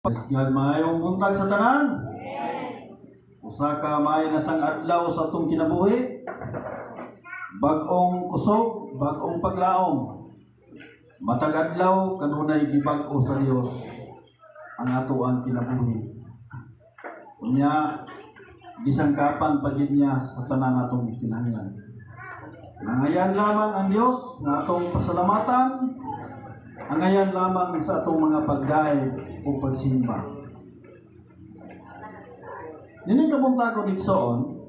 Praise God, maayong buntag sa tanan. Usa ka maayo na sang adlaw sa atong kinabuhi. Bag-ong kusog, bag-ong paglaom. Matag adlaw kanunay gibag-o sa Dios ang atoang kinabuhi. Unya gisangkapan pa gid niya sa tanan atong gikinahanglan. Nangayan lamang ang Dios nga atong pasalamatan, angayan lamang sa atong mga pagdayeg o pagsimba. Nining kabuntagon, igsoon,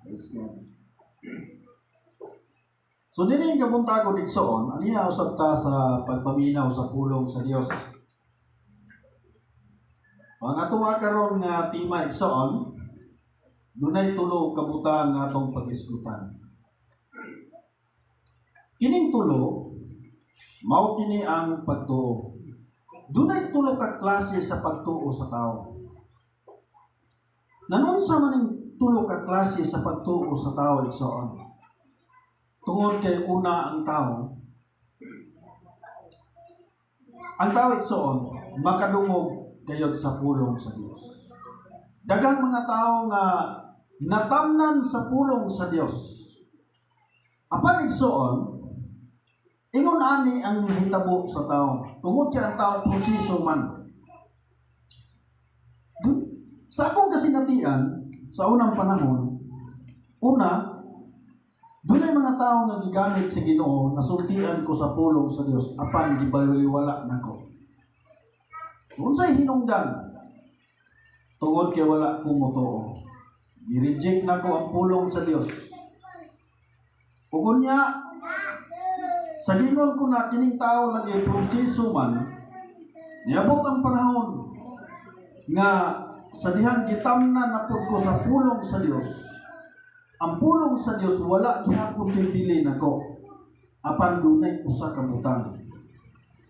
Praise God. So nining kabuntagon, igsoon, aniya usab ta sa pagpaminaw sa pulong sa Dios. Ang atoa karon nga tema, igsoon, dunay tulo ka butang nga atong pag-isgutan. Kining tulo, mao kini ang pagtuo. Dunay tulo ka klase sa pagtuo sa tao. Nanunsa man ning tulo ka klase sa pagtuo sa tao, igsoon? Tungod kay una, ang tao, igsoon, makadungog gayod sa pulong sa Dios. Daghang mga tao nga natamnan sa pulong sa Dios. Apan, igsoon, ingon ani ang nahitabo sa tao. Tungod kay ang tao proseso man. Sa akong kasinatian, sa unang panahon, una, dunay mga tao nga gigamit sa Ginoo, nasultian ko sa pulong sa Dios, apan gibaliwala nako. Unsay hinungdan? Tungod kay wala ko motuo. Gi-reject nako ang pulong sa Dios. Ug unya, sa gingon ko na kining tao lagi proseso man, niabot ang panahon nga sa dihang gitamnan na pud ko sa pulong sa Dios. Ang pulong sa Dios wala gihapon to'y bili nako. Apan dunay usa ka butang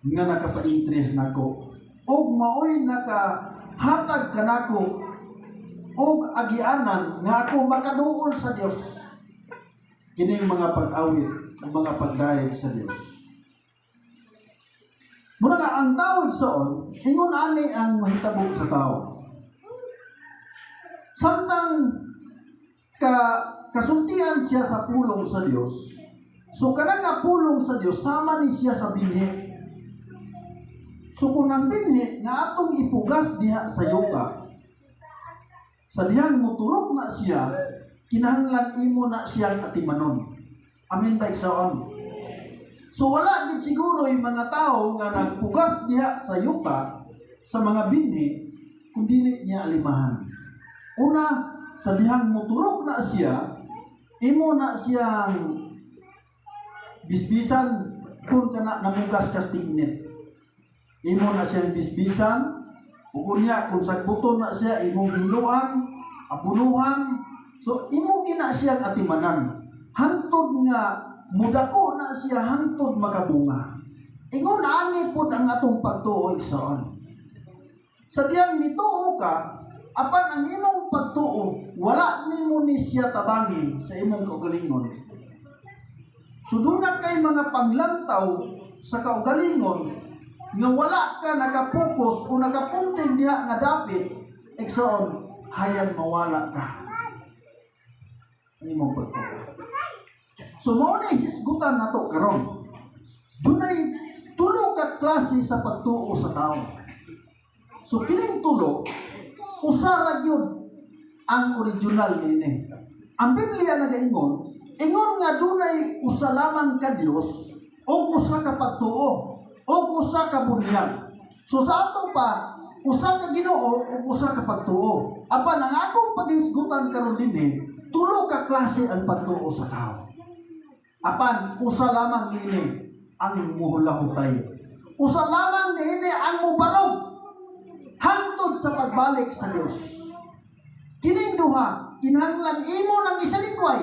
nga nakapa-interest nako ug maoy nakahatag kanako og agianan nga ako makaduol sa Dios. Kining mga pag-awit ug mga pagdayeg sa Dios. Muna nga ang tao, igsoon, ingon ani ang mahitabo sa tao. Samtang kasultian siya sa pulong sa Dios, so kanang nga pulong sa Dios sama ni siya sa binhi. So kung ang binhi nga atong ipugas diha sa yuta, sa dihang muturok na siya, kinahanglan imo na siyang atimanon. Amen ba, igsoon? So wala gid siguro yung mga tao nga nagpugas diha sa yuta sa mga binhi kung dili niya alimahan. Una, sa dihang muturok na siya, imo na siyang bisbisan kung kana namugas kas ting-init. Imo na siyang bisbisan, ug unya kung sagbuton na siya, imong hinluan, abunuhan. So imo gina siyang atimanan. Hantod nga mudako na siya, hantod makabunga. Ingon ani pod ang atong pagtuo, igsoon. Sa diyang mituo ka, apan ang imong pagtuo wala nimo ni siya tabangi sa imong kaugalingon. So duna kay mga panglantaw sa kaugalingon nga wala ka nakapokus o nakapunting diha nga dapit, igsoon, hayag mawala ka ang imong pagtuo. So mao na hisgutan nato karon. Dunay tulo ka klase sa pagtuo sa tao. So kining tulo, usa ra gyud ang original niini. Ang Biblia nagaingon, ingon nga dunay usa lamang ka Dios o usa ka pagtuo o usa ka bunyag. So sa ato pa, usa ka Ginoo ug usa ka pagtuo. Apan ang akong paghisgutan karon dinhi, tulo ka klase ang pagtuo sa tao. Apan usa lamang niini ang muhulahutay. Usa lamang niini ang mubarog hangtod sa pagbalik sa Dios. Kining duha, kinahanglan imo nang isalikway.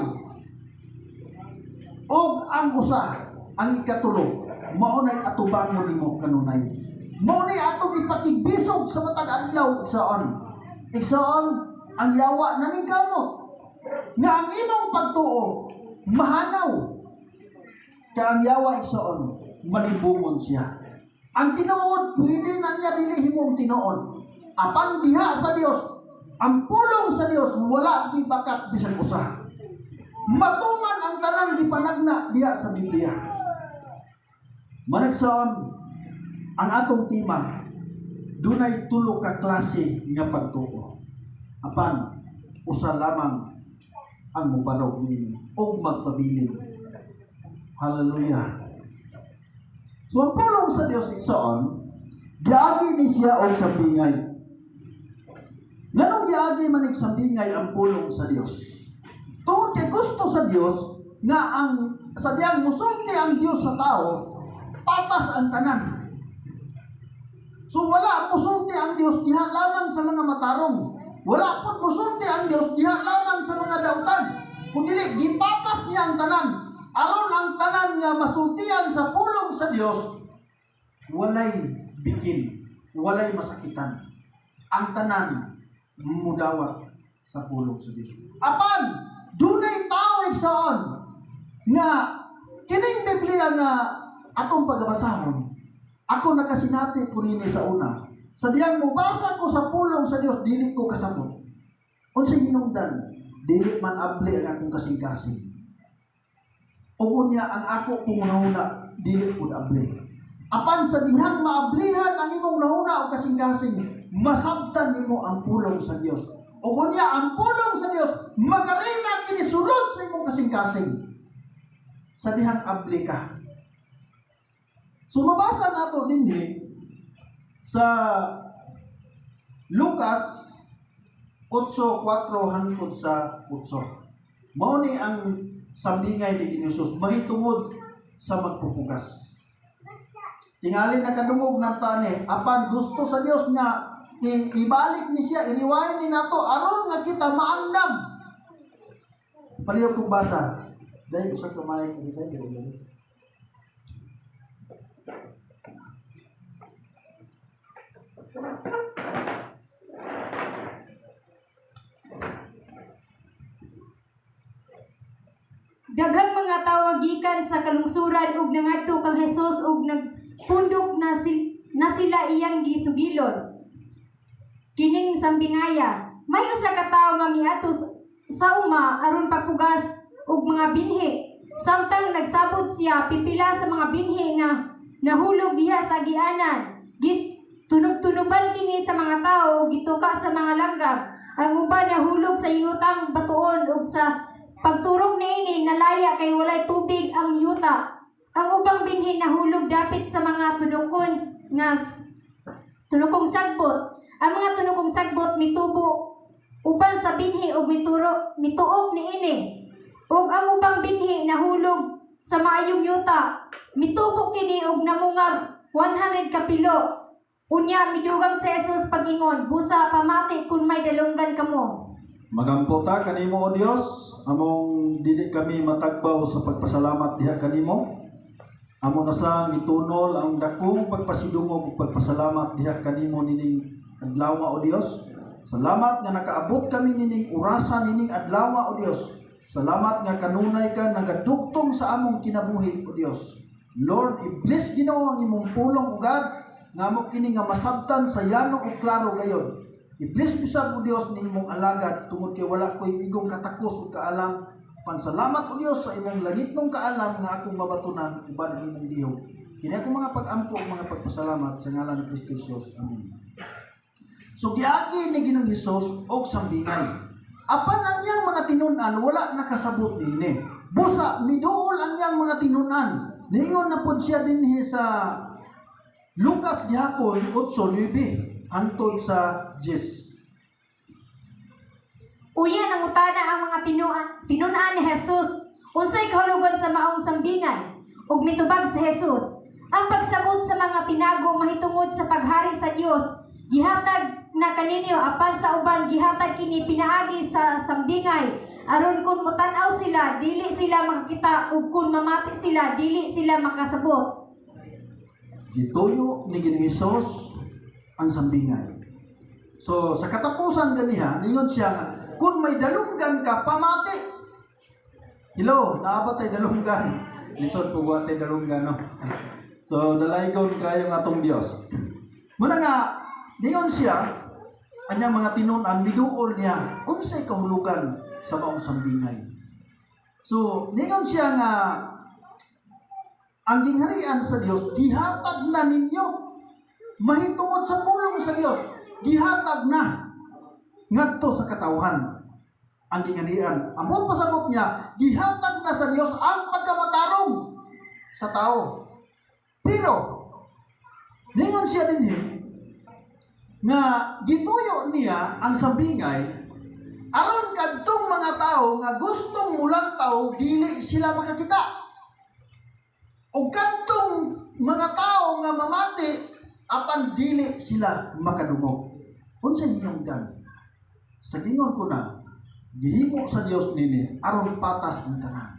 Og ang usa, ang ikatulo, mao nay atubangon nimo kanunay. Mao ni atong ipakigbisog sa matag adlaw, igsoon. Igsoon, ang yawa naningkamot nga ang imong pagtuo mahanaw. Kay ang yawa, igsoon, malibungon siya. Ang tinuod, pwede na niya dili himong tinuod. Apan diha sa Dios, ang pulong sa Dios wala gibakat bisan usa. Matuman ang tanan gipanagna diha sa Biblia. Managsoon, ang atong tema, dunay tulo ka klase nga pagtuo. Apan usa lamang ang mobarog niini ug magpabilin. Hallelujah. So ang pulong sa Dios, igsoon, giagi ni siya og sambingay. Nganong giagi man ig sambingay ang pulong sa Dios? Tungod kay gusto sa Dios nga ang sa diyang musulti ang Dios sa tao, patas ang tanan. So wala musulti ang Dios diha lamang sa mga matarong. Wala pud musulti ang Dios diha lamang sa mga dautan. Kun dili gipatas niya ang tanan aron ang tanan nga masultian sa pulong sa Dios walay bikin, walay masakitan. Ang tanan mudawat sa pulong sa Dios. Apan dunay tao, igsoon, nga kining Biblia nga atong pagabasahon, ako nakasinati ko nini sa una. Sa diyang mubasa ko sa pulong sa Dios, dili ko kasabot. Unsay hinungdan? Dili man abli ang akong kasing-kasing. Ug unya ang ako panghunahuna dili pud abli. Apan sa dihang maablihan ang imong hunahuna o kasing-kasing, masabtan nimo ang pulong sa Dios. Ug unya ang pulong sa Dios magarima kini sulod sa imong kasing-kasing. Sa dihang abli ka. So mabasa nato dinhi sa Lucas 8:4 hangtod sa 8. Mao ni ang sambingay ni Ginoong Jesus mahitungod sa magpupugas. Tingali nakadungog ng tani, apan gusto sa Dios nga ibalik ni siya, i-rewind ni nato aron nga kita maandam. Palihog kong basa. Dahil usa ka mic, dahil, dahil, dahil. Daghang mga tawo gikan sa kalungsuran ug nangadto kang Jesus ug nagpundok na sila iyang gisugilon. Kining sambingaya, may usa ka tawo nga miadto sa uma aron pagpugas og mga binhi. Samtang nagsabot siya, pipila sa mga binhi nga nahulog diha sa agianan. Tunob-tunoban kini sa mga tawo ug gituka sa mga langgam. Ang uban nahulog sa yutang batuon ug sa pagturok niini nalaya kay walay tubig ang yuta. Ang ubang binhi nahulog dapit sa mga tunokong sagbot. Ang mga tunokong sagbot mitubo uban sa binhi ug mituok niini. Ug ang ubang binhi nahulog sa maayong yuta. Mitubo kini ug namungag 100 kapilo. Unya midugang si Jesus pag-ingon, "Busa pamati kun may dalunggan kamo." Magampo ta kanimo, O Dios, among dili kami matagbaw sa pagpasalamat diha kanimo. Amo na sang itunol ang dakong pagpasidungog ug pagpasalamat diha kanimo nining adlaw, O Dios. Salamat nga nakaabot kami nining orasa nining adlaw, O Dios. Salamat nga kanunay ka nagadugtong sa among kinabuhi, O Dios. Lord, i-bless Ginoo ang imong pulong ugad nga amo kini nga masabtan sa yano ug klaro gayon. I-bless bisag, O Dios, ning imong alagad tungod kay wala ko'y igong katakos ug kaalam. Pansalamat, O Dios, sa imong langitnong kaalam nga akong mabatunan uban ang imong dihog. Kini akong mga pag-ampo ug mga pagpasalamat sa ngalan ni Kristo Jesus. Amen. So giagi ni Ginoong Hesus og sambingay. Apan ang iyang mga tinun-an wala nakasabot niini. Busa miduol ang iyang mga tinun-an. Niingon na pod siya dinhi sa Lucas gihapon 8:9 hangtod sa 10. Unya nangutana ang mga tinun-an ni Jesus, "Unsay kahulugan sa maong sambingay?" Ug mitubag si Jesus, "Ang pagsabot sa mga tinago mahitungod sa paghari sa Dios Gihatag na kaninyo, apan sa uban gihatag kini pinaagi sa sambingay, aron kun motan-aw sila, dili sila makakita, ug kun mamati sila, dili sila makasabot. Gituyo ni Ginoong Hesus ang sambingay. So sa katapusan ganiha, ningon siya nga, kung may dalunggan ka, pamati. Hello, naa ba tay dalunggan? Lisod po wa tay dalunggan, no? So dalaygon kayo nga atong Dios. Muna nga, ningon siya, anyang mga tinun-an, miduol niya, unsay kahulugan sa maong sambingay. So, ningon siya nga, ang gingharian sa Dios gihatag na ninyo mahitungod sa pulong sa Dios, gihatag na ngadto sa katawhan ang gingharian. Amot pasabot niya, gihatag na sa Dios ang pagkamatarong sa tao. Pero ningon siya dinhi nga gituyo niya ang sambingay aron kadtong mga tao nga gustong mulantaw, dili sila makakita. O kadtong mga tao nga mamati, apan dili sila makadungog. Unsa hinungdan? Sa gingon ko na, gihimo sa Dios nini aron patas ang tanan.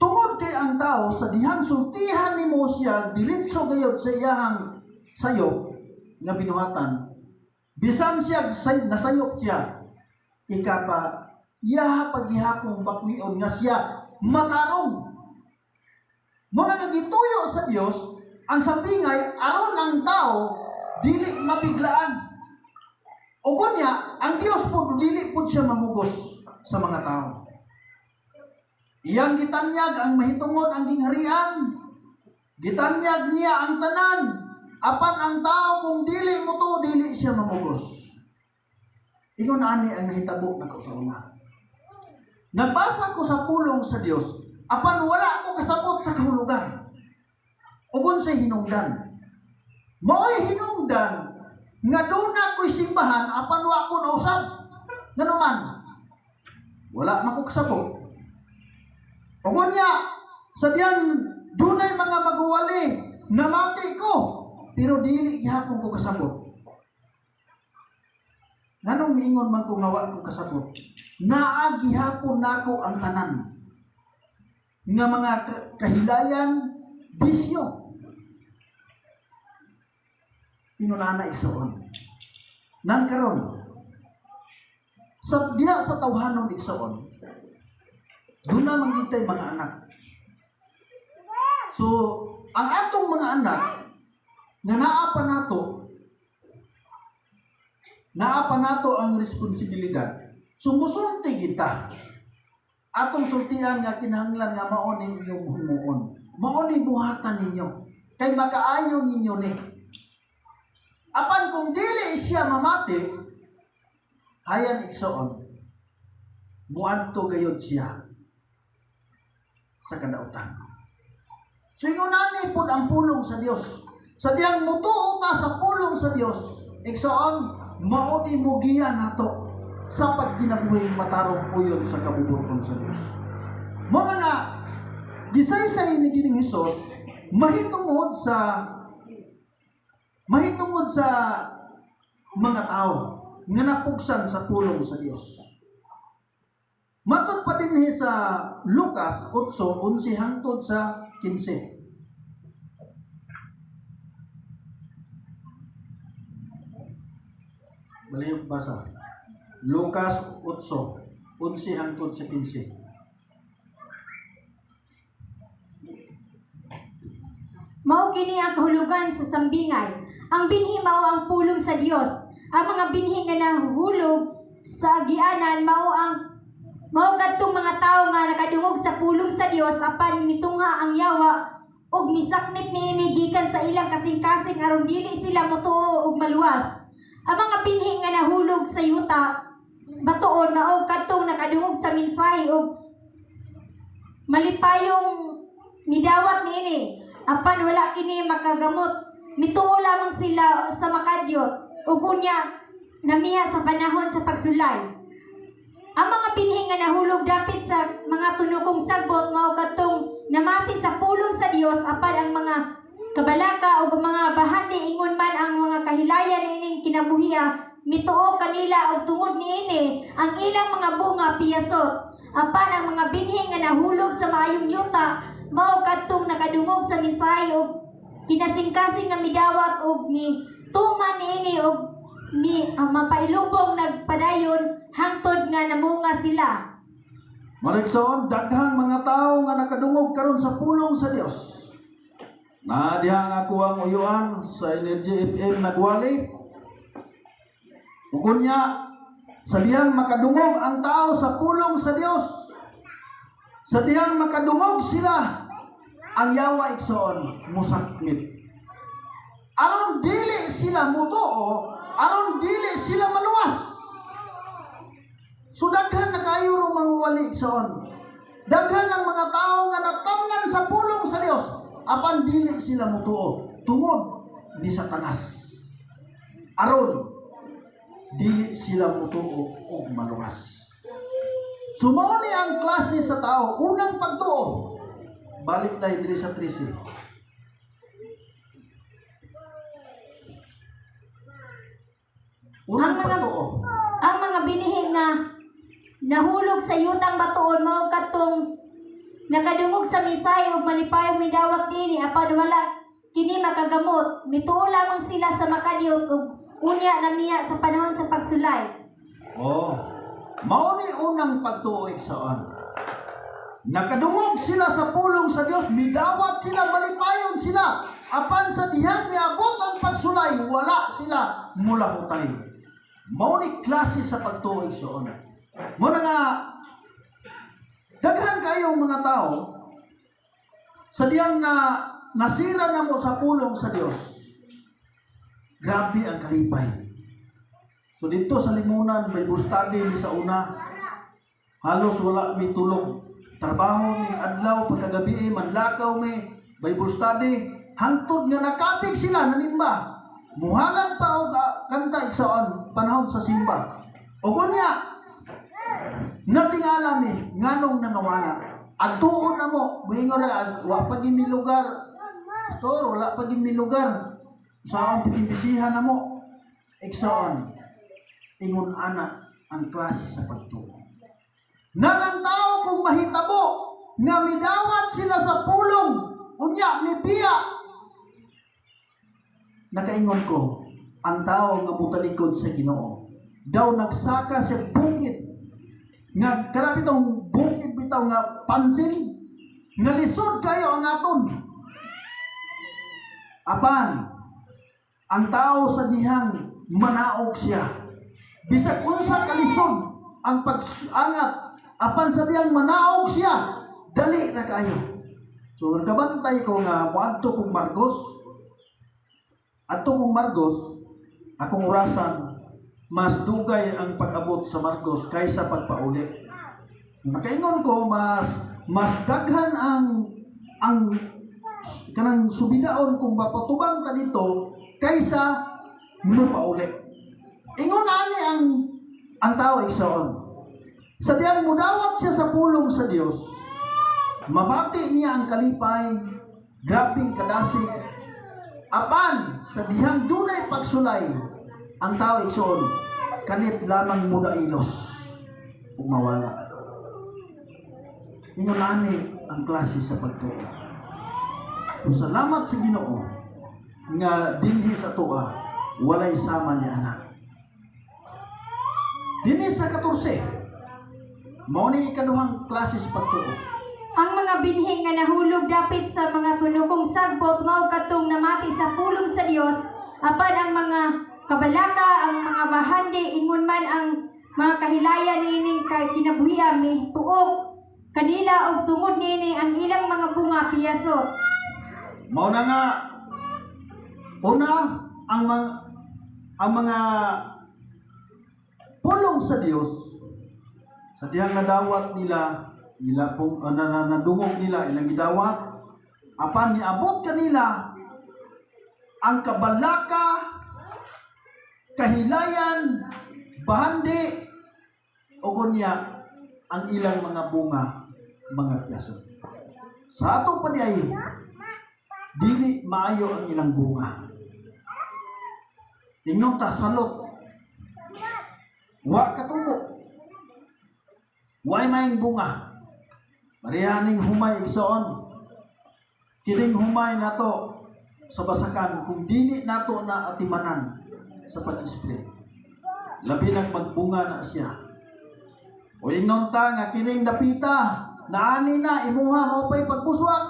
Tungod kay ang tao, sa dihang sultihan nimo siya, diretso gayod sa iyahang sayop nga binuhatan, bisan siya nasayop siya, ikapa iyaha paghihapong bakwion nga siya matarong. Muna nga gituyo sa Dios ang sambingay aron ang tao dili mabiglaan. O kunya, ang Dios po dili po siya mamugos sa mga tao. Iyang gitanyag ang mahitungod ang gingharian. Gitanyag niya ang tanan. Apan ang tao kung dili mo to, dili siya mamugos. Ingon ani ang nahitabo na kausauna. Nagbasa ko sa pulong sa Dios, apan wala ko kasabot sa kahulugan. Ug unsay hinungdan. Mao'y hinungdan nga duna ko'y simbahan apan wa ko nausab. Ngano man? Wala man ko kasabot. Ug unya, sa diyang dunay mga maguwali, namati ko, pero dili gihapon ko kasabot. Nganong miingon man ko nga wa ko kasabot? Naa gihapon nako ang tanan nga mga kahilayan, bisyo. Ingon ana, igsoon. Nan karon sa diha sa tawhanon, igsoon, duna man gitay mga anak. So, ang atong mga anak nga naa pa nato ang responsibilidad. So musulti kita. Atong sultian nga kinahanglan nga mao ni inyong himuon. Mao ni buhatan ninyo. Kay makaayo ninyo ni. Apan kung dili siya mamati, hayan, igsoon, muadto gayod siya sa kadautan. So ingon ani pod ang pulong sa Dios. Sa diyang mutuo ka sa pulong sa Dios, igsoon, mao ni mugiya nato sa pagkinabuhing matarong uyon sa kabubuton sa Dios. Mo na nga gisaysay ni Ginoong Hesus mahitungod sa mga tao nga napugsan sa pulong sa Dios. Matod pa dinhi sa Lucas 8:11 hangtod sa 15. Balihok basa. Lucas 8:11 hangtod sa 15. Mao kini ang kahulugan sa sambingay. Ang binhi mao ang pulong sa Dios. Ang mga binhi nga nahuhulog sa agianan mao kadtong mga tawo nga nakadungog sa pulong sa Dios, apan mitungha ang yawa ug misakmit niini gikan sa ilang kasing-kasing aron dili sila motuo ug maluwas. Ang mga binhi nga nahulog sa yuta batuon mao kadtong nakadungog sa mensahe ug malipayong nidawat niini, apan wala kini makagamot. Mituo lamang sila sa makadyot ug unya namiha sa panahon sa pagsulay. Ang mga binhi nga nahulog dapit sa mga tunokong sagbot mao kadtong namati sa pulong sa Dios, apan ang mga Kabalaka ug mga bahandi, ingon man ang mga kahilayan niining kinabuhia, mituo kanila og tungod niini ang ilang mga bunga piyasot. Apan ang mga binhi nga nahulog sa maayong yuta mao kadtong nakadungog sa mensahe og kinasingkasing nga midawat og ni tuman niini og ni ang mapailubong nagpadayon hangtod nga namunga sila. Maligsoon, daghang mga tao nga nakadungog karon sa pulong sa Dios. Na diha nga ako ang uyuan sa Energy FM nagwali. Ug unya, sa dihang makadungog ang tao sa pulong sa Dios, sa dihang makadungog sila, ang yawa, igsoon, musakmit. Aron dili sila mutuo, aron dili sila maluwas. So daghan na kayo ro mga wali, igsoon. Daghan ng mga tao nga natamnan sa pulong sa Dios, apan dili sila mutuo tungod ni Satanas. Aron dili sila mutuo og maluwas. So mao ni ang klase sa tao, unang pagtuo. Balik na diri sa 13. Unang pagtuo. Ang mga binhi nga nahulog sa yutang batuon mao kadtong nakadungog sa mensahe ug malipayong midawat niini, apan wala kini makagamot. Mituo lamang sila sa makadiyot ug unya namiya sa panahon sa pagsulay. Oh. Mao ni unang pagtuo, igsoon. Nakadungog sila sa pulong sa Dios, midawat sila, malipayon sila. Apan sa dihang miabot ang pagsulay, wala sila mulahutay. Mao ni klase sa pagtuo, igsoon. Mao na nga daghan kayong mga tao sa dihang na nasira na mo sa pulong sa Dios. Grabe ang kalipay. So dito sa Limunan, Bible study mi sa una, halos wala mi tulog. Trabaho mi adlaw, pagkagabi, manlakaw mi, Bible study, hangtod nga nakapig sila, nanimba. Muhalan pa og kanta, igsoon, panahon sa simba. O kunya, natingala mi, nganong nangawala. Adtuon na mo, muingon ra, wa pa gid mi lugar. Pastor, wala pa gid mi lugar. Sa akong pikimbisihan na mo. Igsoon, ingon ana ang klase sa pagtuo. Narang tao kung mahitabo nga midawat sila sa pulong, unya mibiya. Nakaingon ko, ang tao nga mutalikod sa Ginoo, daw nagsaka sa bukid nga grabe tong bukid bitaw nga pansil nga lisod kayo ang aton. Apan ang tao sa dihang manaog siya, bisag unsa kalisod ang pag-angat, apan sa dihang manaog siya, dali na kayo. So kabantay ko nga moadto kong Marcos, adto kong Margos, akong orasan mas dugay ang pag-abot sa Marcos kaysa pagpauli. Nakaingon ko, mas mas daghan ang kanang subidaon kung mapatubang ta dito kaysa mopauli. Ingon ani ang tao, igsoon. Sa diyang mudawat siya sa pulong sa Dios, mabati niya ang kalipay, grabing kadasig. Apan sa dihang dunay pagsulay, ang tao, igsoon, kalit lamang mudailos ug mawala. Ingon ani ang klase sa pagtuo. So, salamat sa Ginoo nga dinhi sa atoa walay sama ni ana. Dinhi sa 14, mao ni ikaduhang klase sa pagtuo. Ang mga binhi nga nahulog dapit sa mga tunokong sagbot mao kadtong namati sa pulong sa Dios, apan ang mga kabalaka, ang mga bahandi, ingon man ang mga kahilayan niining kinabuhia, mituok kanila og tungod niini ang ilang mga bunga piyasot. Mao na nga una ang mga pulong sa Dios, sa dihang nadawat nila, ila pong nadungog nila, ilang gidawat, apan niabot kanila ang kabalaka, kahilayan, bahandi ug unya ang ilang mga bunga mga piyasot. Sa ato pa diay, Dili maayo ang ilang bunga. Ingnon ta salot. Wa katubo. Way maayong bunga. Marihaning humay, igsoon. Kining humay nato sa basakan, kung dili nato na atimanan sa pag-spray, labi nang magbunga na siya. O ingnon ta nga kining dapita naani na imuha, mao pay pagbuswak.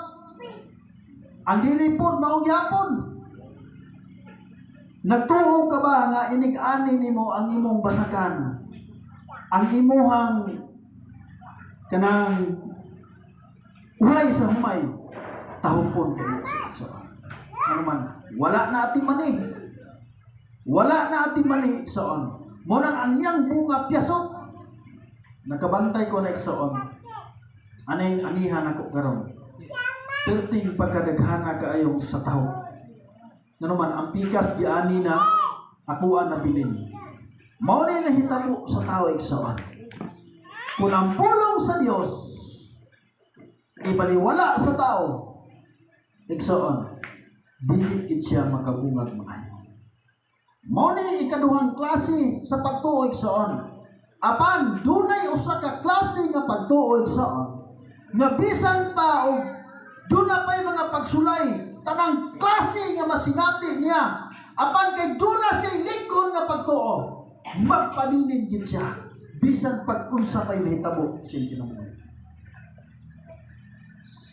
Ang dili pod mao gyapon. Nagtuo ka ba nga inig-ani nimo ang imong basakan? Ang imuhang kanang uhay sa humay, tahupon kayo sa igsoon. Ano man, wala na ati mani. Wala na ati mani, igsoon. Mao nang ang iyang bunga piyasot. Nakabantay ko na, igsoon. Aning anihan ako karon. Perting pagkadaghana kaayong sa tahop. Ngano man, ang pikas giani na, akuan na bilin. Mao ni nahitabo sa tao, igsoon. Kung ang pulong sa Dios ibaliwala sa tao, igsoon, dili gid siya makabungag maayo. Mao ni ikaduhang klase sa pagtuo, igsoon. Apan dunay usa ka klase nga pagtuo, igsoon, nga bisan pa og duna pay mga pagsulay, tanang klase nga masinati niya, apan kay duna siya lig-on nga pagtuo, magpabilin gid siya bisan pag unsa pay mahitabo sa iyang kinabuhi.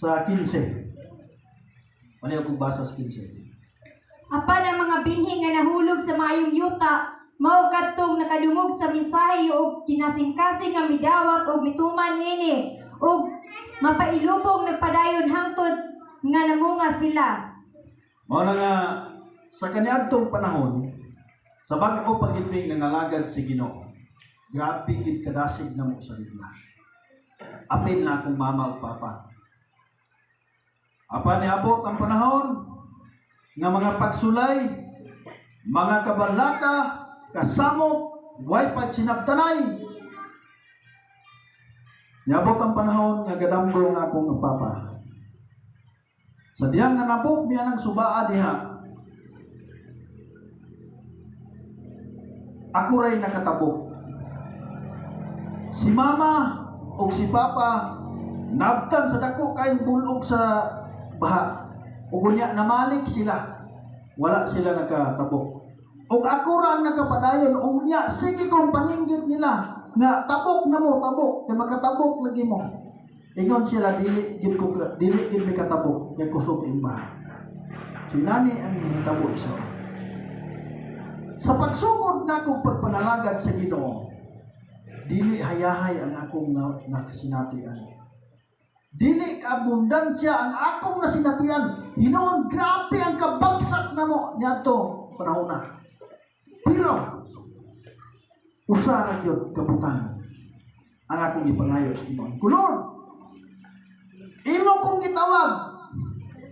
Sa 15. Ano yung basa sa 15? Apan ang mga binhi nga nahulog sa maayong yuta mao kadtong nakadungog sa mensahe ug kinasingkasing nga midawat og mituman ini ug mapailubong nagpadayon hangtod nga namunga sila. Mao na nga sa kaniadtong panahon, sa bag-o pagibig nangalagad si Ginoo. Grabe gid kadasig namo sa Biblia. Apil na akong mama ug papa. Apan niabot ang panahon nga mga pagsulay, mga kabalaka, kasamok, way pa sinabtanay. Niabot ang panahon nga gadamgo nga akong papa. Sa dihang nanabok niya ng subaa diha, ako ray nakatabok. Si mama o si papa nabtan sa dako kayong bulog sa baha. Ug unya namalik sila. Wala sila nakatabok. Ug ako ra ang nakapadayon, unya sige kong paninggit nila nga tabok na mo, tabok kay makatabok lagi mo. Ingon sila, dili gid ko, dili gid mi katabok kay kusog ang baha. So inani ang nahitabo isa. Sa pagsugod na akong pagpanalagad sa Ginoo, dili hayahay ang akong nakasinatian. Dili kaabundansya ang akong nasinatian. Hinuon, grabe ang kabagsak namo niadto panahon na. Pero usa ra gyud kabutang ang akong gipangayo sa Ginoo. Kulon, imo kong gitawag,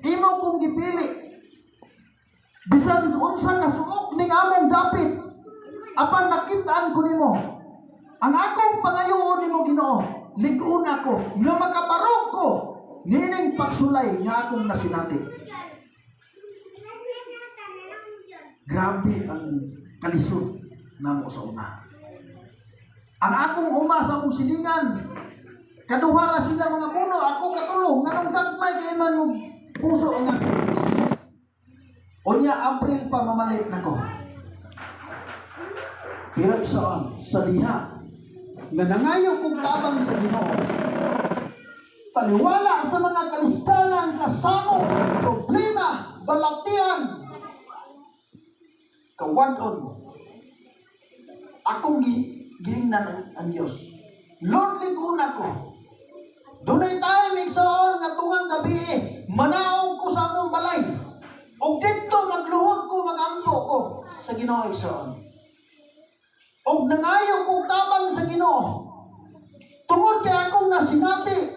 imo kong gipili, bisan unsa ka suok ning among dapit, apan nakitaan ko nimo. Ang akong pangayoon nimo, Ginoo, lig-on ako nga makabarog ko niining pagsulay nga akong nasinati. Grabe ang kalisod namo sa una. Ang akong uma sa among silingan, kaduha ra sila mga puno, ako katulo, nganong gagmay kay man mo puso ang akong. Unya April pa mamalit nako. Pero saan sa diha nga nangayo kong tabang sa Ginoo, taliwala sa mga kalistalan, kasamok, problema, balatian, kawadon, akong giingnan ang Diyos. Lord, lig-on ako. Dunay time, igsoon, nga tungang gabi, manaog ko sa among balay. Og didto magluhod ko, magampo ko sa Ginoo, igsoon. Og nangayo kong tabang sa Ginoo. Tungod kay akong nasinati,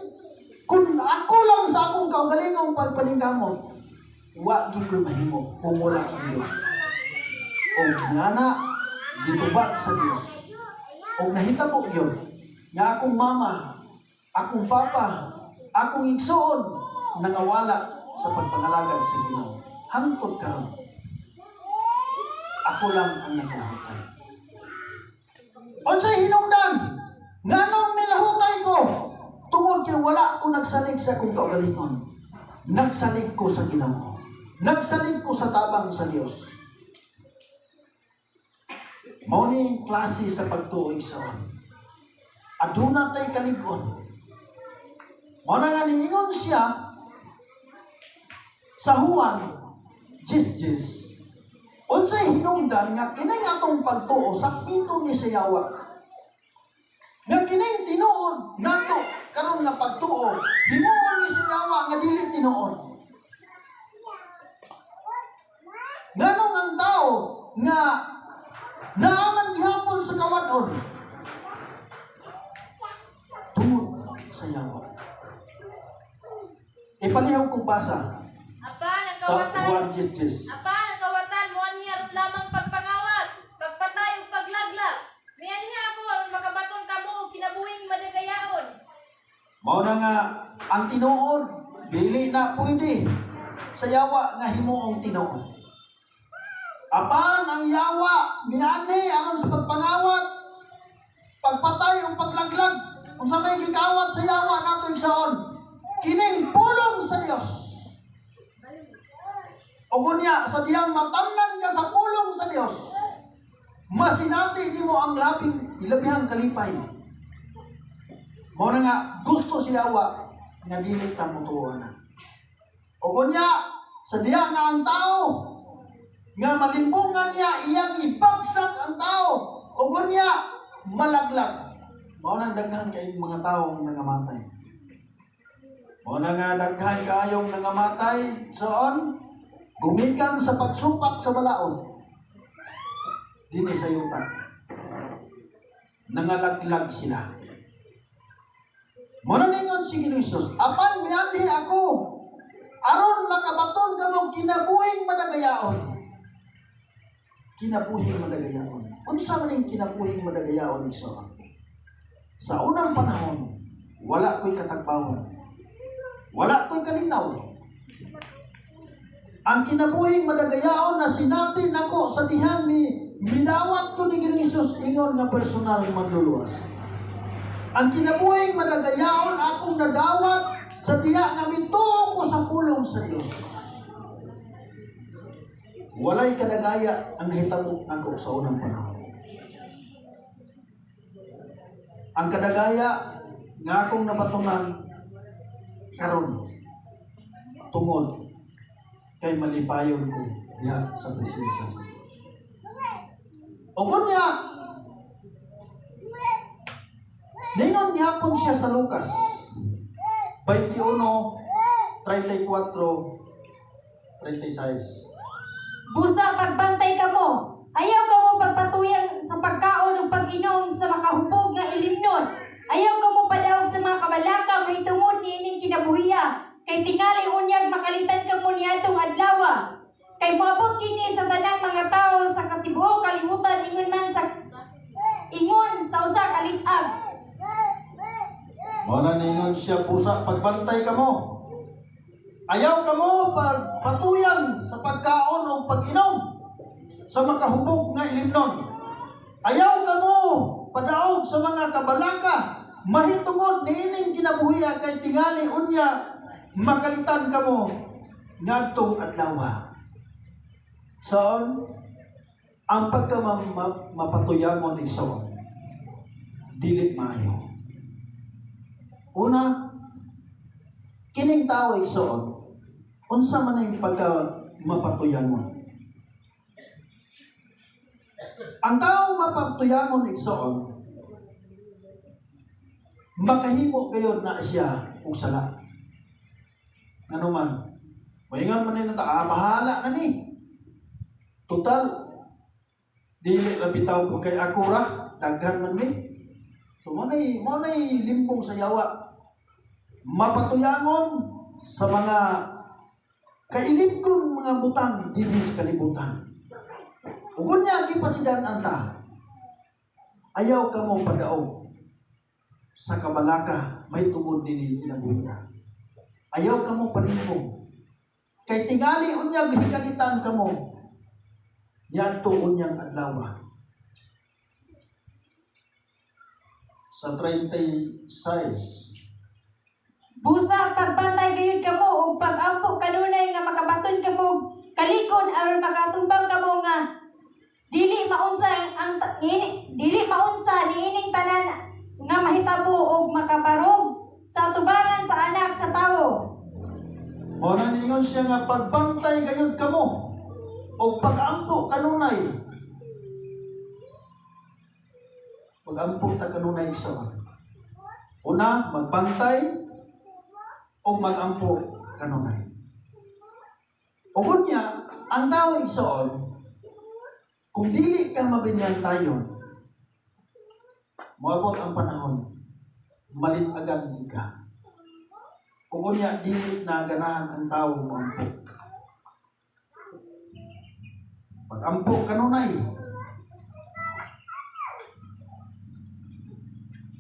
kung ako lang sa akong kaugalingong pagpaningkamot, wa gid ko'y mahimo kung wala ang Dios. Og ngana gitubag sa Dios. Og nahitabo gyud nga akong mama, akong papa, akong igsoon nangawala sa pagpangalagad sa Ginoo. Hangtod karon, ako lang ang nakalahutay. Unsay hinungdan? Nganong nilahutay ko? Tungod kay wala ko nagsalig sa akong kaugalingon. Nagsalig ko sa Ginoo. Nagsalig ko sa tabang sa Dios. Mao ni klase sa pagtuo, igsoon. Aduna tay kalig-on. Mao na nga niingon siya sa Juan 10:10. Unsay hinungdan nga kining atong pagtuo sakpiton ni sa yawa? Nga kining tinuod nato karon nga pagtuo, himuon ni sa yawa nga dili tinuod. Nganong ang tao nga naaman gihapon sa kawadon tungod sa yawa? Ipalihaw kong basa Apan ang sa kawatan, Juan 10:10. apan ang kawatan moanhi aron lamang pagpangawat, pagpatay ug paglaglag. Mianhi ako aron makabaton kamo og kinabuhing madagayaon. Mao na nga ang tinuod dili na pwede sa yawa nga himuong tinuod. Apan ang yawa mianhi aron sa pagpangawat, pagpatay ug paglaglag. Unsa may gikawat sa yawa nato, igsoon? Kining pulong sa Dios. O kunya, sa diyang matamnan ka sa pulong sa Dios, masinati nimo ang labing ilabihang kalipay. Mao na nga gusto si yawa nga dili ta motuo na. O kunya, sa diya nga ang tao nga malimbungan niya, iyang ibagsak ang tao o kunya malaglag. Mao nang daghan kay mga tawo nangamatay. Mao na nga daghan kaayong nangamatay, igsoon, gumikan sa pagsupak sa balaod dinhi sa yuta. Nangalaglag sila. Mao na ningon si Ginoong Hesus, "Apan mianhi ako aron makabaton kamong kinabuhing madagayaon." Kinabuhing madagayaon. Unsa man ning kinabuhing madagayaon, igsoon? Sa unang panahon, wala ko'y katagbawan. Wala ko'y kalinaw. Ang kinabuhing madagayaon na sinati nako sa dihang ni midawat ko ni Ginoong Hesus ingon nga personal manluluwas. Ang kinabuhing madagayaon akong nadawat sa diha nga mituo ko sa pulong sa Dios. Walay kadagaya ang nahitabo nako sa unang panahon. Ang kadagaya nga akong nabatunan karon tungod kay malipayon ko diha sa presensya sa Dios. O kunya, ningon gihapon siya sa Lucas 21, 34, 36. Busa pagbantay kamo. Ayaw kamo pagpatuyang sa pagkaon ug pag-inom sa makahubog nga ilimnon. Ayaw kamo padaog sa mga kabalaka mahitungod niining kinabuhia. Kay tingali unyag makalitan kamo niadtong adlawa. Kay moabot kini sa tanang mga tawo sa katibuok kalibutan ingon sa usa ka lit-ag. Mao na ningon siya, "Busa pagbantay kamo. Ayaw kamo pagpatuyang sa pagkaon o pag-inom sa makahubog nga ilimnon. Ayaw kamo padaog sa mga kabalaka mahitungod niining kinabuhiya kay tingali unya makalitan kamo ngadtong adlaw." Saon ang pagka mapatuyangon, igsoon, dili maayo. Una, kining tao, igsoon, unsa man ang pagka mapatuyangon? Ang tao mapatuyangon, igsoon, makahimo gayon na siya og sala. Ano man, maingon man ni ta, "Ah, bahala na ni. Total, dili ra bitaw ko kay ako ra, daghan man mi." So mo na'y limbong sa yawa. Mapatuyangon sa mga kailibgon mga butang dinhi sa kalibutan. Ug unya gipasidan anta. Ayaw ka mo padaog sa kabalaka mahitungod nini kinabuhi. Ayaw ka mo palimbong. Kay tingali unyag higalitan kamo niadto unyang adlaw. Sa 36. Busa pagbantay gayud kamo ug pagampo kanunay nga makabaton kamo og kalig-on aron makatubang kamo nga dili maunsa ang dili maunsa niining tanan nga mahitabo og makabarog sa tubangan sa Anak sa Tawo. Mao na ningon siya nga pagbantay gayud kamo o pagampo kanunay. Pagampo ta kanunay isa. Una, magbantay o magampo kanunay. O unya, ang tao igsoon, kung dili ka mabinyan tayo, moabot ang panahon, malitagan di ka. Kung unya, dili na ganahan ang tao moampo. Pag-ampo kanunay.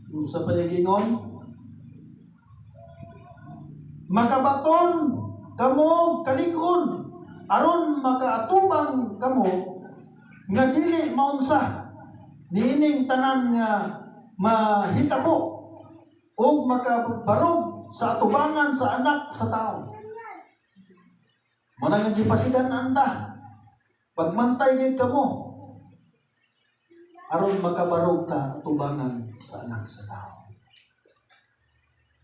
Kung sa payagingon, makabaton kamo kalig-on aron makaatubang kamo nga dili maunsa niining tanan nga mahitabo o makabarog sa atubangan sa Anak sa Tao. Mao nga gipasidan anta, pagmantay gid kamo aron makabarog ta atubangan sa Anak sa Tao.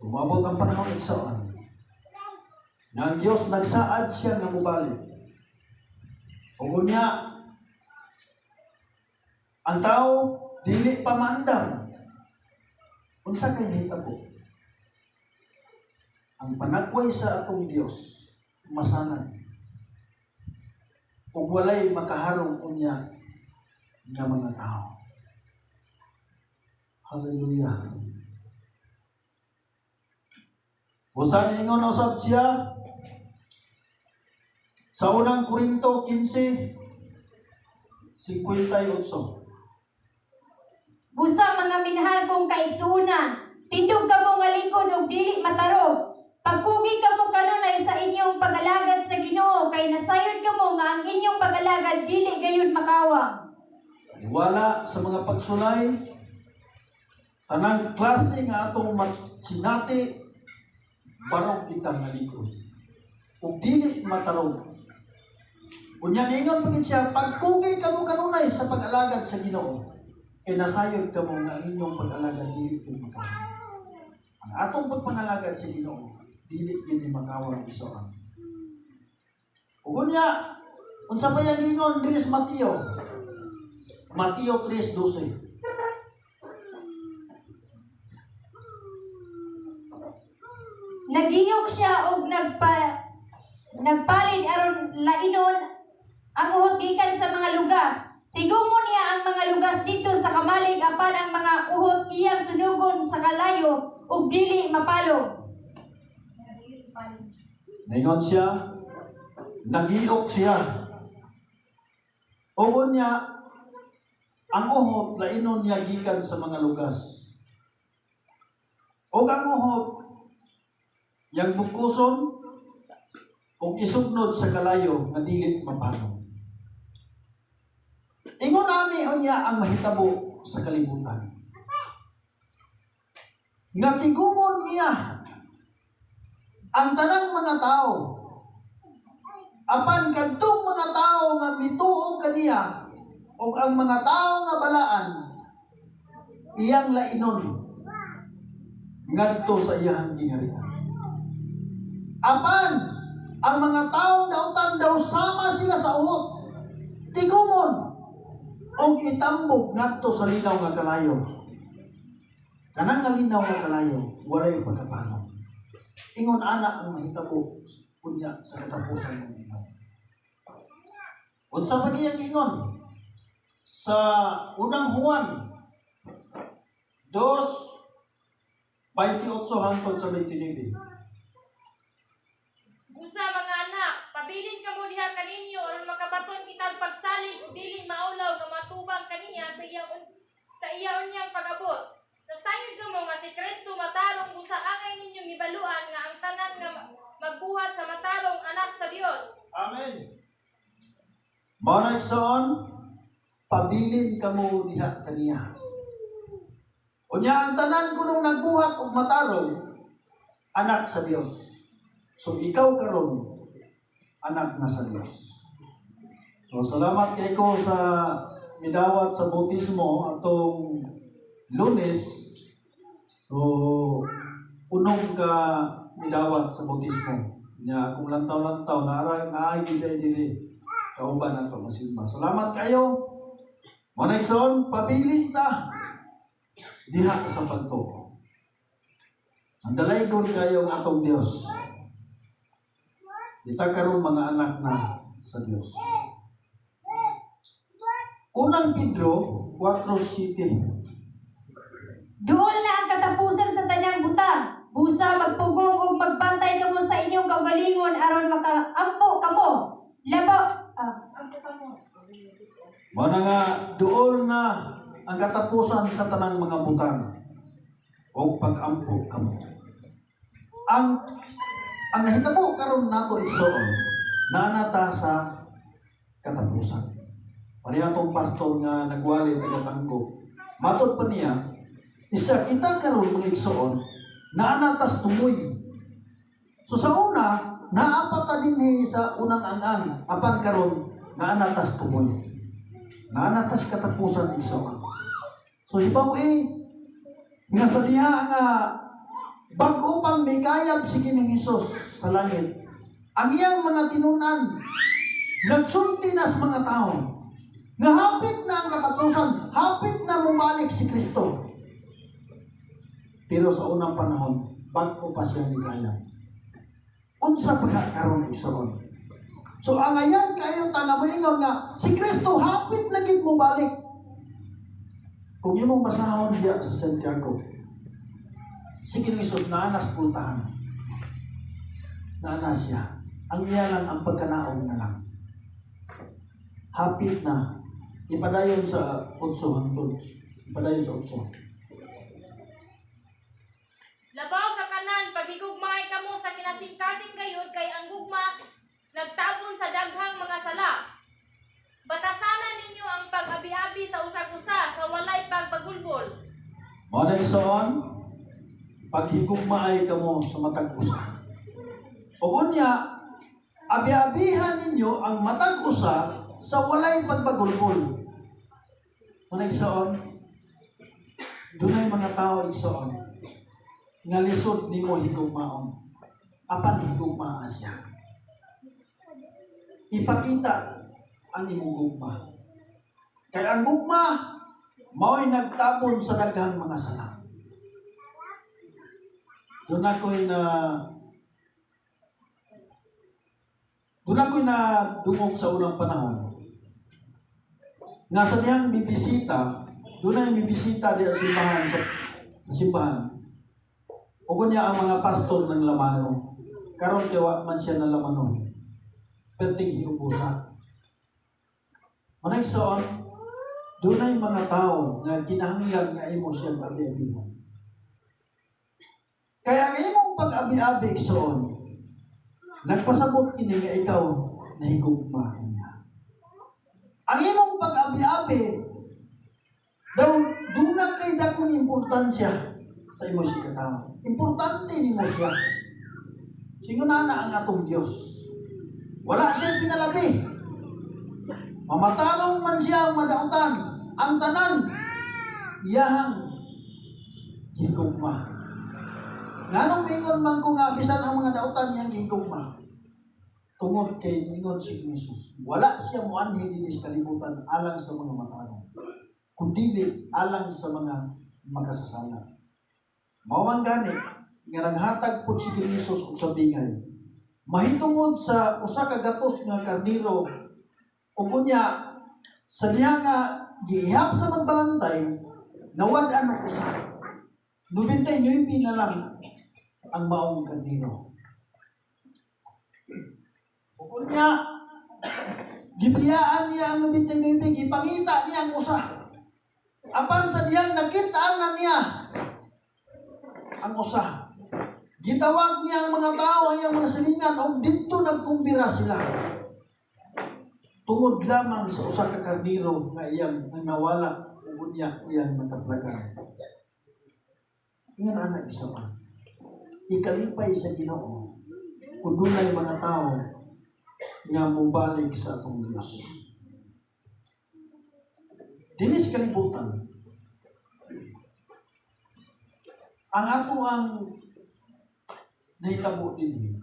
Umabot ang panahon, igsoon, nga ang Diyos nagsaad siya nga mubalik. Ug unya, ang tao dili pa maandam. Unsa kay mahitabo? Ang panagway sa atong Dios masanag. Ug walay makaharong unya nga mga tao. Hallelujah. Usa ningon usab siya sa Unang Korinto 15:58. Busa mga minahal kong kaigsuonan, tindog kamo nga lig-on ug dili matarog. Pagkugi kamo kanunay sa inyong pag-alagad sa Ginoo kay nasayod kamo nga ang inyong pag-alagad dili gayud makawang. Wala sa mga pagsulay, tanang klase nga atong sinati, barog kita nga lig-on ug dili matarog. Unya ningon pagin siya, pagkugi kamo kanunay sa pag-alagad sa Ginoo, kay nasayod kamo nga ang inyong pag-alagad dili gyud makawang. Ang atong pagpangalagad sa Ginoo dili gyud ni makawang, igsoon. Ug unya, unsa pa yang ingon diri sa Mateo? Mateo 3:12. Nagiyok siya og nagpalid aron lainon ang uhot gikan sa mga lugas. Tigumon niya ang mga lugas dito sa kamalig apan ang mga uhot iyang sunugon sa kalayo ug dili mapalog. Ningon siya, nagiyok siya. Ug unya, ang uhot lainon niya gikan sa mga lugas. Ug ang uhot yang bugkuson ug isugnod sa kalayo nga dili mapalog. Ingon ani unya ang mahitabo sa kalibutan. Nga tigumon niya ang tanang mga tao, apan kadtong mga tao nga mituo kaniya ug ang mga tao nga balaan iyang lainon ngadto sa iyang gingarian. Apan ang mga tao dautan daw sama sila sa uhot, tigumon og itambok ngadto sa linaw nga kalayo. Kanang nga linaw nga kalayo walay pagkapalong. Ingon ana ang mahitabo unya sa katapusan ng adlaw. Unsa pa giyang ingon sa Unang Juan 2:28 hangtod sa 29? Busa mga anak, pabilin kamo diha kaninyo aron makabaton kitag pagsalig ug dili maulaw nga matubang kaniya sa iya unyang pag-abot. Nasayod kamo nga si Kristo matarong busa angay ninyong hibaluan nga ang tanan nga magbuhat sa matarong, anak sa Dios. Amen. Mao na, igsoon, pabilin kamo diha kaniya. Unya ang tanan kunong nagbuhat og matarong, anak sa Dios. So ikaw karon, anak na sa Dios. So salamat kay ko sa midawat sa bautismo atong Lunes. So unong ka midawat sa bautismo. Nya akong lantaw-lantaw naara naay gid diri kauban nato masimba. Salamat kayo. Mao na, igsoon, pabilin ta diha sa pagtuo. Ang dalaygon kayo ang atong Dios. Kita karon mga anak na sa Dios. Unang Pedro 4:7. Duol na ang katapusan sa tanang butang. Busa magpugong ug magbantay kamo sa inyong kaugalingon aron makaampo kamo. Labaw ampo kamo. Mao na nga duol na ang katapusan sa tanang mga butang o pag-ampo kamo. Ang nahitabo karon nato, igsoon, naa na ta sa katapusan. Pareha tong pastor nga nagwali taga Tanggo. Matod pa niya, isa kita karon, mga igsoon, naa na tas tumoy. So sa una, naa pa ta dinhi sa unang ang-ang, apan karon naa na tas tumoy. Naa na tas katapusan, igsoon. So hibaw eh, nga sa diha nga bago pang mikayab si Ginoong Hesus sa langit, ang iyang mga tinunan, nagsulti na sa mga tao, nga hapit na ang katapusan, hapit na mumalik si Kristo. Pero sa unang panahon, bago pa siya mikayab. Unsa pa ka karon, igsoon? So ang ayan kayo ta nga moingon nga si Kristo hapit na gid mobalik. Kung imong basahon diya sa Santiago, si Ginoong Hesus naa nas pultahan. Naa na siya. Ang iya lang ang pagkanaog na lang. Hapit na. Ipadayon sa 8 hangtod. Ipadayon sa 8. Labaw sa tanan, paghigugmaay kamo sa kinasingkasing gayud, kay ang gugma nagtabon sa daghang mga sala. Batasanan ninyo ang pag-abi-abi sa usag-usa sa walay pagbagulbol. Mao na, igsoon, paghigugmaay kamo sa matag usa. O unya, abi-abihan ninyo ang matag usa sa walay pagbagulbol. Mao na, igsoon, dunay mga tao, igsoon, nga lisod nimo higugmaon. Apan higugmaa siya. Ipakita ang imong gugma. Kay ang gugma, mao'y nagtapon sa daghang mga sala. Doon ako'y na dungog sa unang panahon. Nga sa diyang bibisita, doon na yung bibisita diya sa simbahan. O niya ang mga pastor ng lamano. Karon kay wa man siya na lamano. Perting hiubusa. Mao na, igsoon, dunay mga tao nga kinahanglan nga imo siyang abi-abihan. Kaya ang imong pag-abi-abi, igsoon, nagpasabot kini nga ikaw nahigugma niya. Ang imong pag-abi-abi, daw duna kay dakong importansya sa imo si katao. Importante nimo siya. Singon na ang atong Dios. Wala siya pinalabi. Mamatarong man siya ang madautan. Ang tanan, iyahang gigugma. Nganong mingon man ko nga bisan ang mga dautan niyang gigugma? Tungod kay ningon si Jesus, wala siya muanhi dinhi sa kalibutan alang sa mga matarong, kundili alang sa mga makasasala. Mao man gani nga naghatag pud si Jesus og sabingay. Mahitungod sa usa ka gatos nga karniro ug unya sa diha nga gihap sa magbalantay, nawad-an og usa. 99 na lang ang maong karniro. Ug unya gibiyaan niya ang 99, gipangita niya ang usa. Apan sa diyang nakitaan na niya ang usa, Gitawag niya ang mga tao, ang iyang mga silingan, ug didto nagkumbira sila. Tungod lamang sa usa ka karniro nga iyang ang nawala ug unya iyang nakaplagan. Ingon ana, isa pa. Ikalipay sa Ginoo kung dunay mga tao nga mobalik sa atong Dios. Dinis kalibutan, ang ato ang nahitabo dinhi,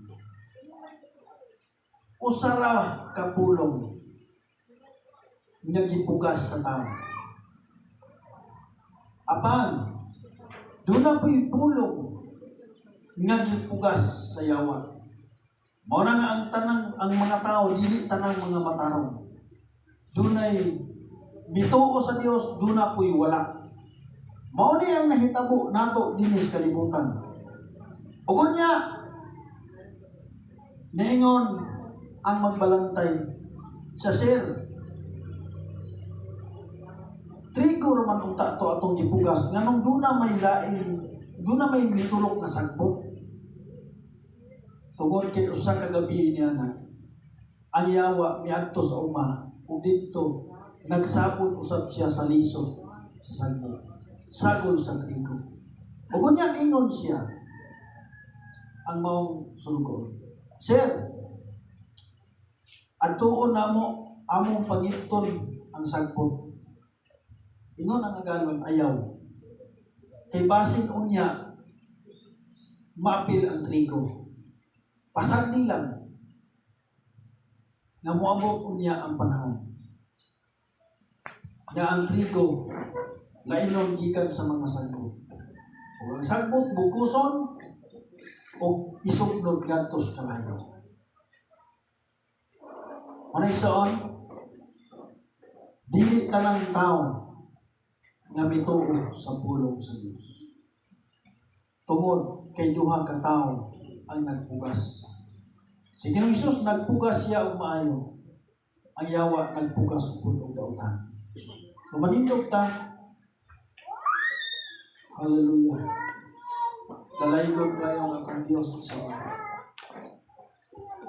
usa ra ka pulong nga gipugas sa tao. Apan, duna po'y pulong nga gipugas sa yawa. Mao na nga ang tanang ang mga tao dili tanang mga matarong. Dunay mituo sa Dios, duna po'y wala. Mao ni ang nahitabo nato dinhi sa kalibutan. Ug unya niingon ang magbalantay sa sir. Trigo raman unta to atong gipugas, nganong duna may laing, duna may mitulok na sagbot? Tungod kay usa ka gabi niya na ang yawa miadto sa uma ug didto nagsapod usab siya sa liso sa sagbot, sagol sa trigo. Ug unya ingon siya ang maong sulugoon, "Sir, adtuon namo among pangiton ang sagbot." Ingon ang agalon, "Ayaw. Kay basin unya maapil ang trigo. Pasagdi lang nga moabot unya ang panahon nga ang trigo lainon gikan sa mga sagbot. Ug ang sagbot bukuson ug isugnod ngadto sa kalayo." Manay saon, dili tanang tao nga mituo sa pulong sa Dios. Tungod kay duha ka tawo ang nagpugas. Si Ginoong Hesus nagpugas siya og maayo. Ang yawa nagpugas pud og dautan. So manindog ta. Hallelujah. Dalaygon kayo ang atong Dios sa.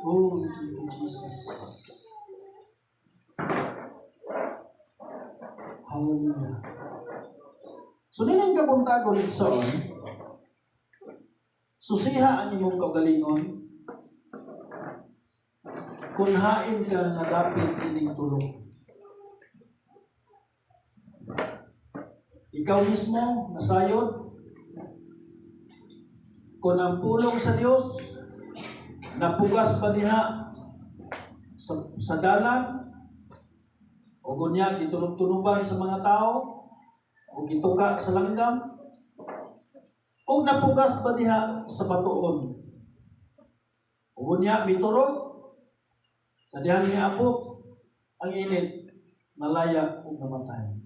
Oh, thank you, Jesus. Hallelujah. So nining kabuntagon, igsoon, susiha ang imong kaugalingon kung hain ka nga dapit ining tulok. Ikaw mismo nasayod kung ang pulong sa Dios napugas pa diha sa dalan o gunya gitunog-tunuban sa mga tao o gituka sa langgam o napugas ba diha sa batuon o gunya miturog sa dihang niabot ang init, nalaya ug namatay.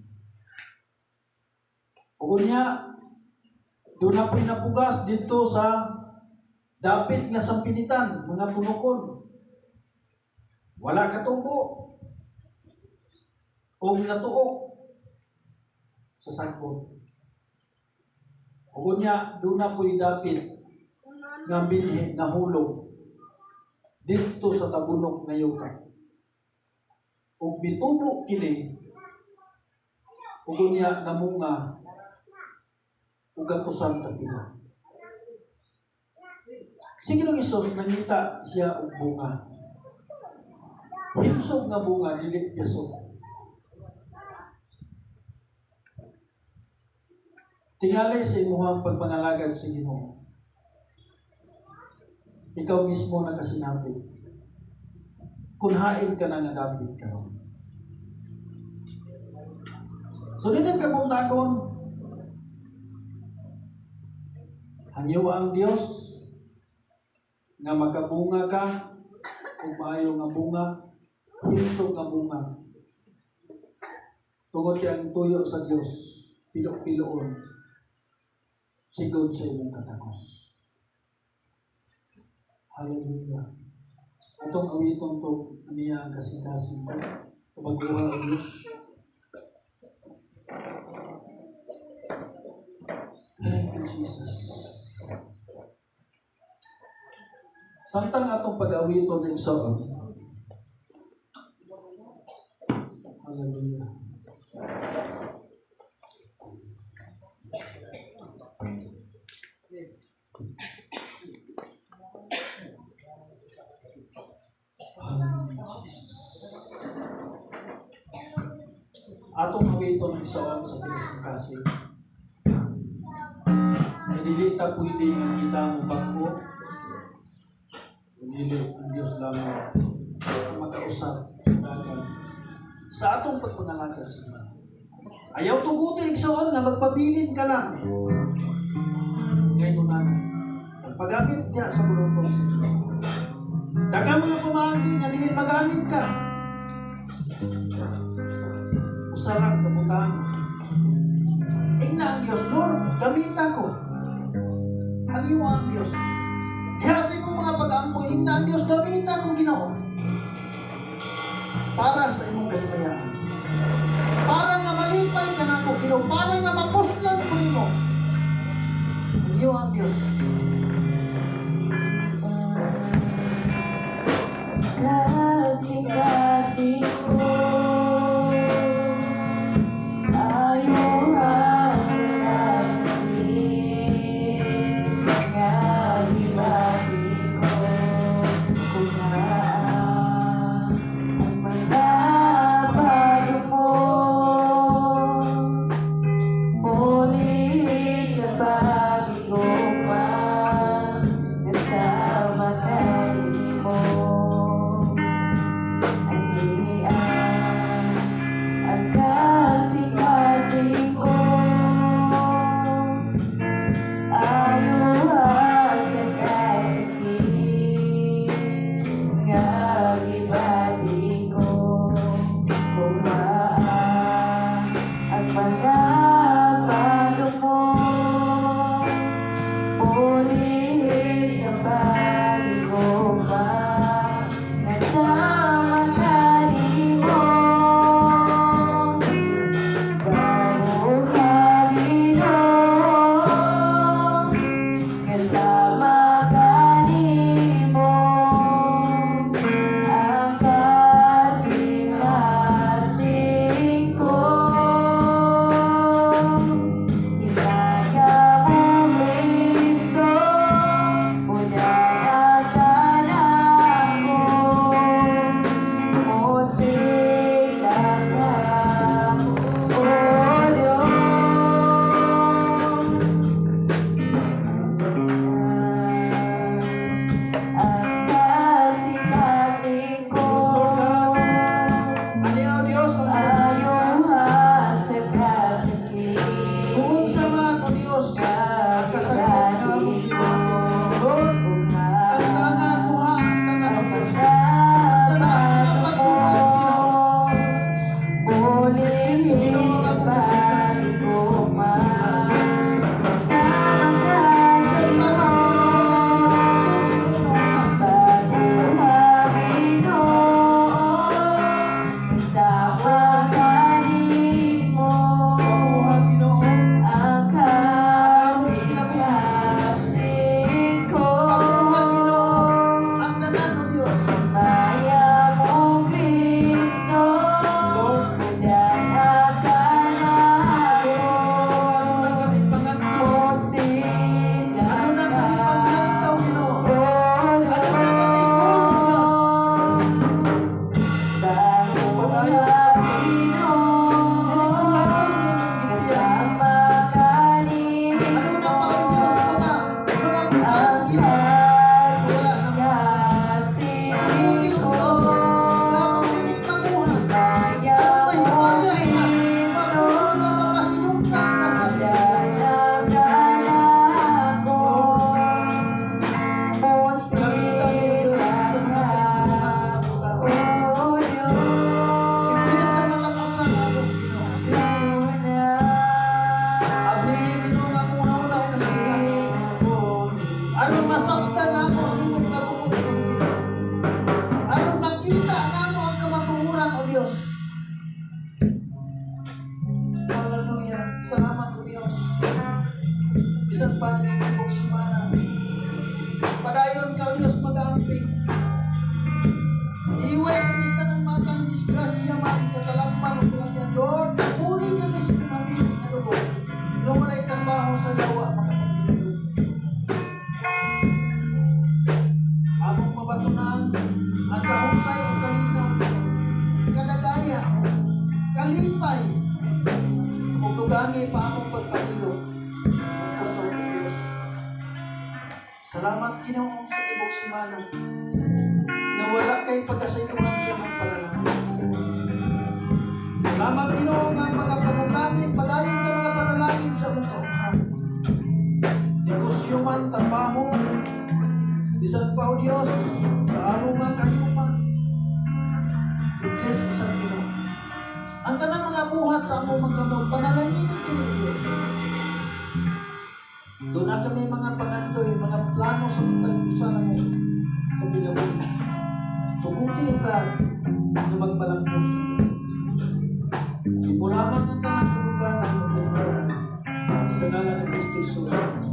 O gunya doon na po'y napugas dito sa dapit nga sampinitan, mga punukon. Wala katubo o natuok sa sagbot. O gunya doon na po'y dapit nga binhi nahulog dito sa tabunok nga yuta. Ug mitubo kini ug unya namunga ug gatusan ka pilo. Si Ginoong Hesus nangita siya og bunga. Himsog nga bunga, dili biyasog. Tingali sa imuhang pagpangalagad sa Ginoo. Ikaw mismo nakasinati. Kung hain ka na nga dapit karon. So dinang kabuntagon, hangyo ang Dios nga makabunga ka kung maayo nga bunga, himsog nga bunga. Tungod kay ang tuyo sa Dios, pilo-piloon, sigod sa imong katakos. Hallelujah. Atong awiton to aniya ang kasing-kasing ko. Pagbuha ang Diyos. Thank you, Jesus. Samtang atong pag-awiton ng igsoon. Hallelujah. Hallelujah, Jesus. Atong awiton ng igsoon sa kasing. Ay dili ta pwede nga kita mo bag-o. Dili ang Diyos lamang ang makausap sa dagan sa atong pagpangalagad sa Ginoo. Ayaw tuguti, igsoon, nga magpabilin ka lang. Ngayon na pagpagamit niya sa bulutong sa Ginoo. Daghang mga pamaagi nga diin magamit ka. Usa lang kabutang. Ingna ang Diyos, "Lord, gamita ko." Hangyo ang Diyos. Diha sa imong mga pag-ampo, ingna ang Diyos, "Gamita ko, Ginoo." Para sa imong kahimayaan. Para nga malipay ka nako, Ginoo. Para nga mapuslan ko nimo. Hangyo ang Diyos. Kasing-kasing ko ayo asa sakit nga gibati ko kung naa ang mga padungog puli sa paghigugma. Kamping. Iway kami sa tanang matang disgrasya man, katalagman o kalagyan. Lord, puri kami sa mga nga dugo. No walay trabaho sa yawa makapagtindog. Among mabatunan ang kahusay o kalinaw, kadagaya, kalipay, ug dugangi pa among pagpahilo ang kusog ni Dios. Salamat, Ginoo, sa tibok semana na wala kay pagkasayloan sa imong panalangin. Salamat, Ginoo, nga ang mga panalangin, padayon ka mga panalangin sa among kaughan. Negosyo man, trabaho, bisan pa, O Dios, sa among mga kahiyupan. I-bless sa Ginoo. Ang tanang mga buhat sa among mga kamot, panalangin kini, Diyos. Doon na kami mga pangandoy, mga plano sa matag usa namo kinabuhi. Tuguti, O God, na magbalangkos. Imo lamang ang tanang kaduganan ug kahimalaan sa ngalan ni Kristo Jesus.